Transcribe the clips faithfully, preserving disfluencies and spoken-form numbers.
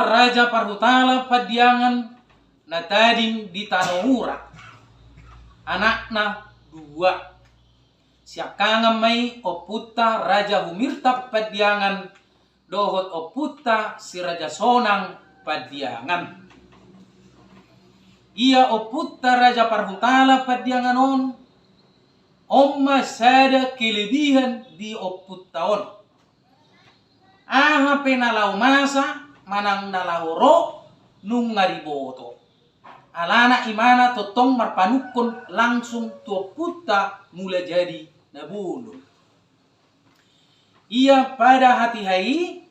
Raja Parhutala Pandiangan na tading di Tano Urat. Anakna dua. Siangkangan ma i ompunta Raja Humirtap Pandiangan dohot ompunta si Raja Sonang Pandiangan. Ia ompunta Raja Parhutala Pandiangan on, on ma sada kelebihan di ompunta on. Aha pe na laho masa manang na laho ro, nunga diboto. Alana imana tongtong marpanungkun langsung tu ompunta Mulajadi Nabolon. Ia pada hatiha i,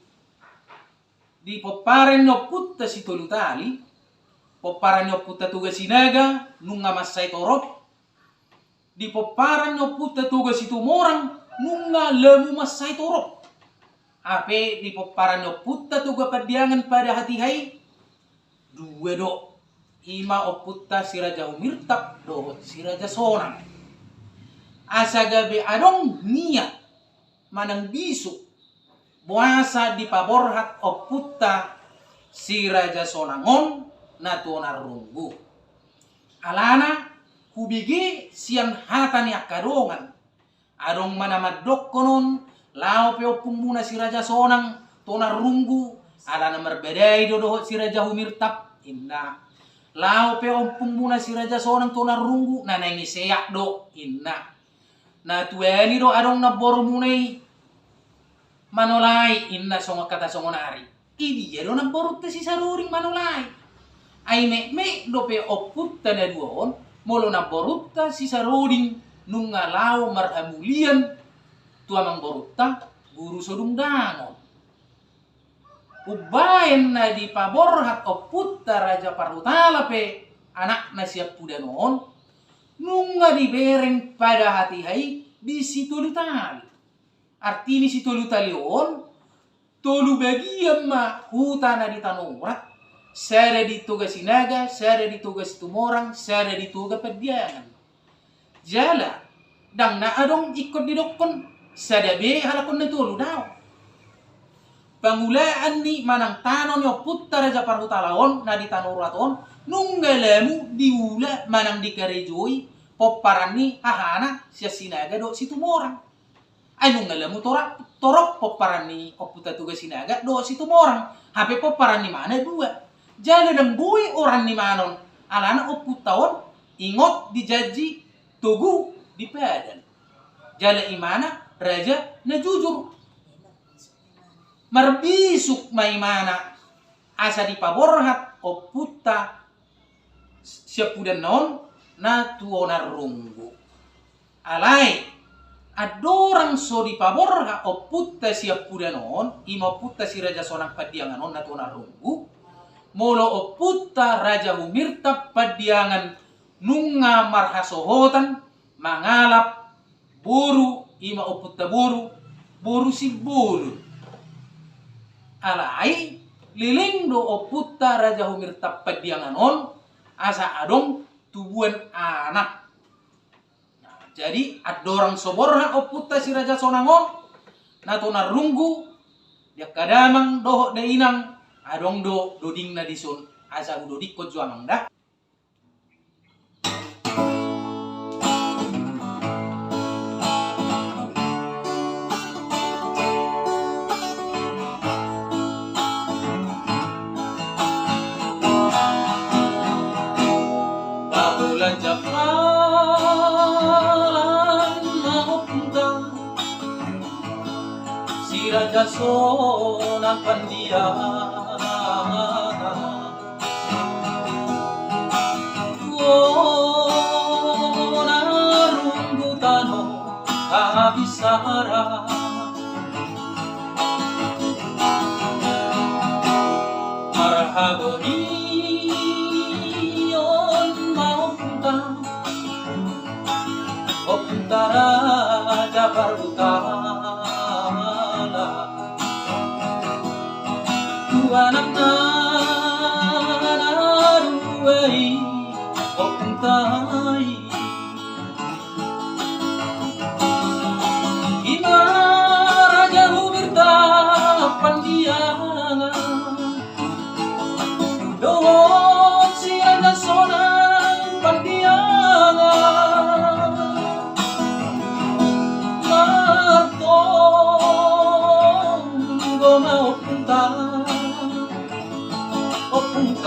di pomparan ni ompunta Sitolu Tali, pomparan ni ompunta Toga Sinaga nunga mansai torop, di pomparan ni ompunta Toga Situmorang nunga lamu mansai torop. Hape di pomparan ni ompunta Toga Pandiangan pada hatiha i, dua do. I ma ompunta si Raja Humirtap dohot si Raja Sonang. Asa gabe adong niat manang bisuk boasa dipaborhat ompunta si Raja Sonang on na tuhonan runggu. Alana hubege sian hata ni angka dongan. Adong ma na mandokkon on, laho pe ompungmuna si Raja Sonang tuhonan runggu, alana marbadai do dohot si Raja Humirtap, inna. Laho pe ompungmuna si Raja Sonang tuhonan runggu, na naeng sehat do, inna. Na tuani do adong namborumuna i manolai, inna songon hata songon ari. Idia do namborunta si Sarudin manolai? Ai metmet dope ompunta na dua on, molo namborunta si Sarudin nunga laho marhamulian tu amangborunta Guru Sodungdangon. Umbahen na dipaborhat ompunta Raja Parhutala pe anakna siampudan on, nunga dibereng pada hatiha i di Sitolu Tali. Arti ni Sitolu Tali on, tolu bagian ma huta na di Tano Urat, sada di Toga Sinaga, sada di Toga Situmorang, sada di Toga Pandiangan. Jala, ndang na adong ingkon didokkon sada be halak on na tolu, daong. Pangulaan ni manang tano ni ompunta Raja Parhutala on na di Tano Urat on, nunga lamu diula manang dikarejoi pomparan ni hahana sian Sinaga dohot Situmorang. Ai nunga lamu tora-, torop pomparan ni ompunta Toga Sinaga dohot Situmorang, hape pomparan ni imana dua. Jala ndang boi oran ni imana on, alana ompunta on ingot dijanji togu di padan. Jala imana raja na jujur. Marbisuk ma imana asa dipaborhat ompunta siampudanna on na tuhonan runggu. Alai, andorang so dipaborhat ompunta siampudan on, i ma ompunta si Raja Sonang Pandiangan on na tuhonan runggu, molo ompunta Raja Humirtap Pandiangan nunga marhasohotan mangalap boru, i ma ompunta boru, boru Simbolon. Alai, leleng do ompunta Raja Humirtap Pandiangan on asa adong tubuan anak. Nah, jadi andorang so borhat ompunta si Raja Sonang on na tuhonan runggu, di angka damang dohot dainang, adong do dodingna dison, asa hudodikkon jo amang da. Pamulan jampalan ma ompunta si Raja Sonang Pandiangan. Tuhonan runggu tano habisara. Marhabonion ma ompunta, ompunta Raja Parhutala. Tu anakna na dua i ompunta i. I ma Raja Humirtap Pandiangan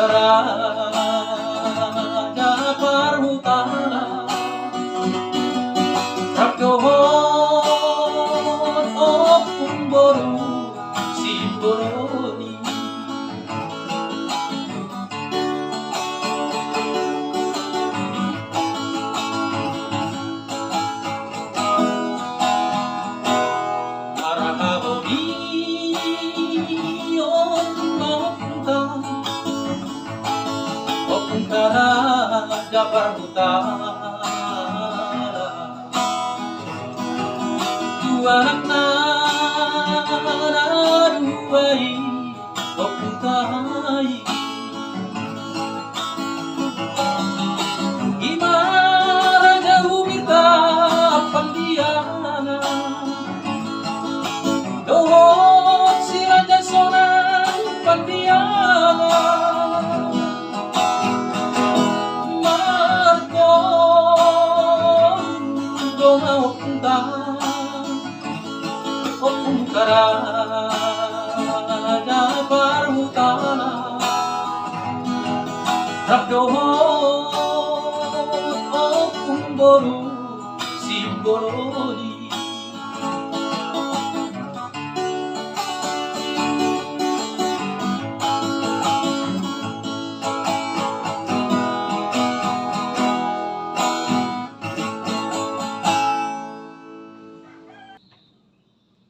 Raja Parhutala, rap dohot ompung boru Simboloni. Marhabot i on ma ompungta, ompungta Raja Parhutala. Tu anakna na dua i, ompungta i. I ma Raja Humirta Pandiangan dohot si Raja Sonang Pandiangan. Martonggo ma ompungta, ompungta Raja Parhutala, rap dohot ompung boru Simboloni.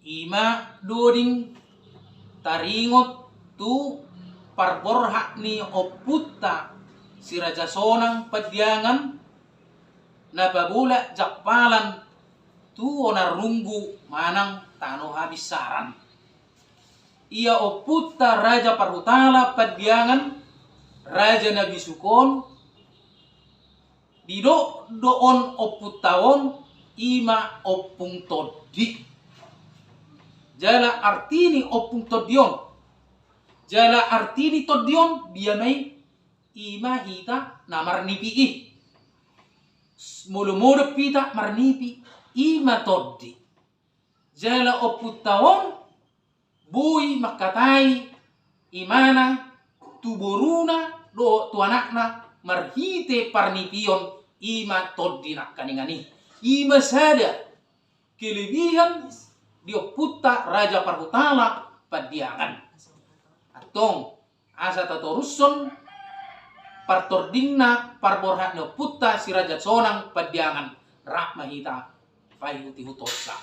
I ma doding taringot tu parborhat ni ompunta si Raja Sonang Pandiangan na pabolak jampalan tu Onan Runggu manang tano habinsaran. Ia ompunta Raja Parhutala Pandiangan, raja na bisuk on, didok do on ompunta on, i ma Ompung Tondi. Jala arti ni Ompung Tondi on, jala arti ni tondi on, dia ma i, i ma hita na marnipi i. Molo modom hita marnipi, i ma tondi. Jala ompunta on boi mangkatai imana tu boruna dohot tu anakna marhite parnipion, i ma tondi nangkaningan i. I ma sada kelebihan di ompunta Raja Parhutala Pandiangan. Antong, asa tatorushon partordingna parborhat ni ompunta si Raja Sonang Pandiangan, rap ma hita paihutihutonna.